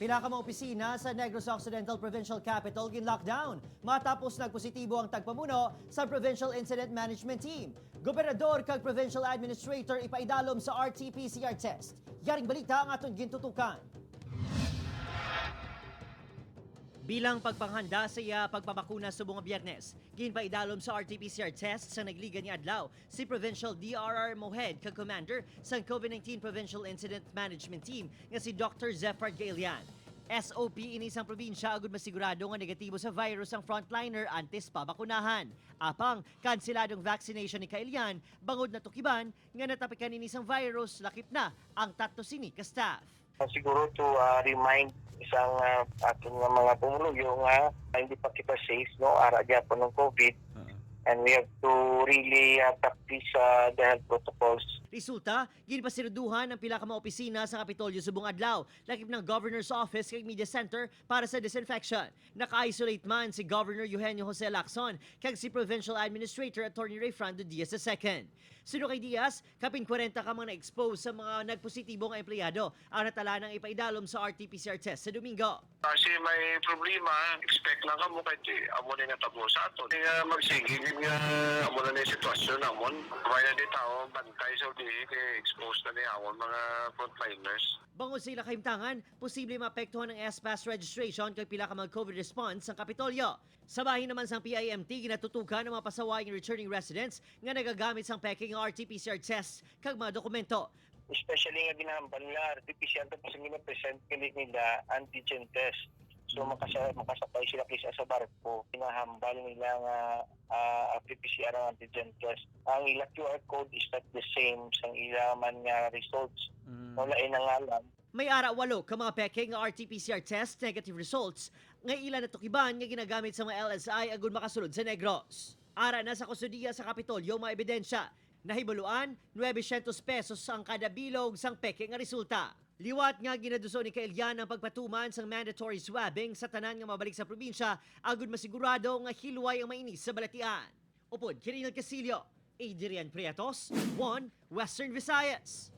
Pila ka mga opisina sa Negros Occidental Provincial Capital gin-lockdown matapos nagpositibo ang tagpamuno sa Provincial Incident Management Team. Gobernador kag Provincial Administrator ipaidalom sa RT-PCR test. Yaring balita ang aton gintutukan. Bilang pagpanghanda sa iya pagpabakuna subong nga Biyernes, ginpaidalom sa RT-PCR test sa nagligan ni adlaw si Provincial DRRMO Head kag Commander sa COVID-19 Provincial Incident Management Team nga si Dr. Zephyr Gailian. SOP ini sang probinsya agud masigurado nga negatibo sa virus ang frontliner antes pabakunahan. Apang kanseladong vaccination ni Kailian bangod natukiban nga natapikan ini sang virus, lakip na ang tatlo sini ka staff. Siguro to remind isang aton nga mga pumuluyo nga hindi pa kita safe, no, ara gyapon ng COVID and we have to really practice the health protocols. Resulta, ginpasiruduhan ang pila ka mga opisina sa Kapitolyo subong adlaw, lakip ng Governor's Office kag Media Center para sa disinfection. Naka-isolate man si Governor Eugenio Jose Lacson kag si Provincial Administrator Attorney Rayfrando Diaz II. Suno kay Diaz, kapin 40 ka mga na-expose sa mga nagpositibong empleyado ang natala ng ipaidalom sa RT-PCR test sa Domingo. Kasi may problema, expect lang kamo kahit amo ni natabo sa ato. Nga magsige gid nga amo na ni sitwasyon namon. May na di tao bantay sa ulihi kay exposed na ni amon mga frontliners. Bangod sa ila kahimtangan, posible maapektuhan ang S-Pass registration kag pila ka mga COVID response sa Kapitolyo. Sa bahin naman sang PIMT, ginatutukan ang mga pasawayng returning residents nga nagagamit sang peking RT-PCR test kag mga dokumento. Especially nga ginahambal nila RT-PCR tapos ang gina-present kini nila antigen test. So makasakay sila kaysa sa barko. Ginahambal nila nga RT-PCR ang antigen test. Ang ila QR code is not the same sa ila man nga results. Wala inangalan. May ara 8 ka mga peking nga RT-PCR test negative results nga ila natukiban nga ginagamit sa mga LSI agud makasulod sa Negros. Ara na sa kustodiya sa Kapitolyo mga ebidensya. Nahibaluan, 900 pesos ang kada bilog sang peke nga resulta. Liwat nga ginaduso ni Kailian ang pagpatuman sang mandatory swabbing sa tanan nga mabalik sa probinsya agud masigurado nga hilway ang mainis sa balatian. Upod, Kirinal Casilio, Adrian Prietos, 1 Western Visayas.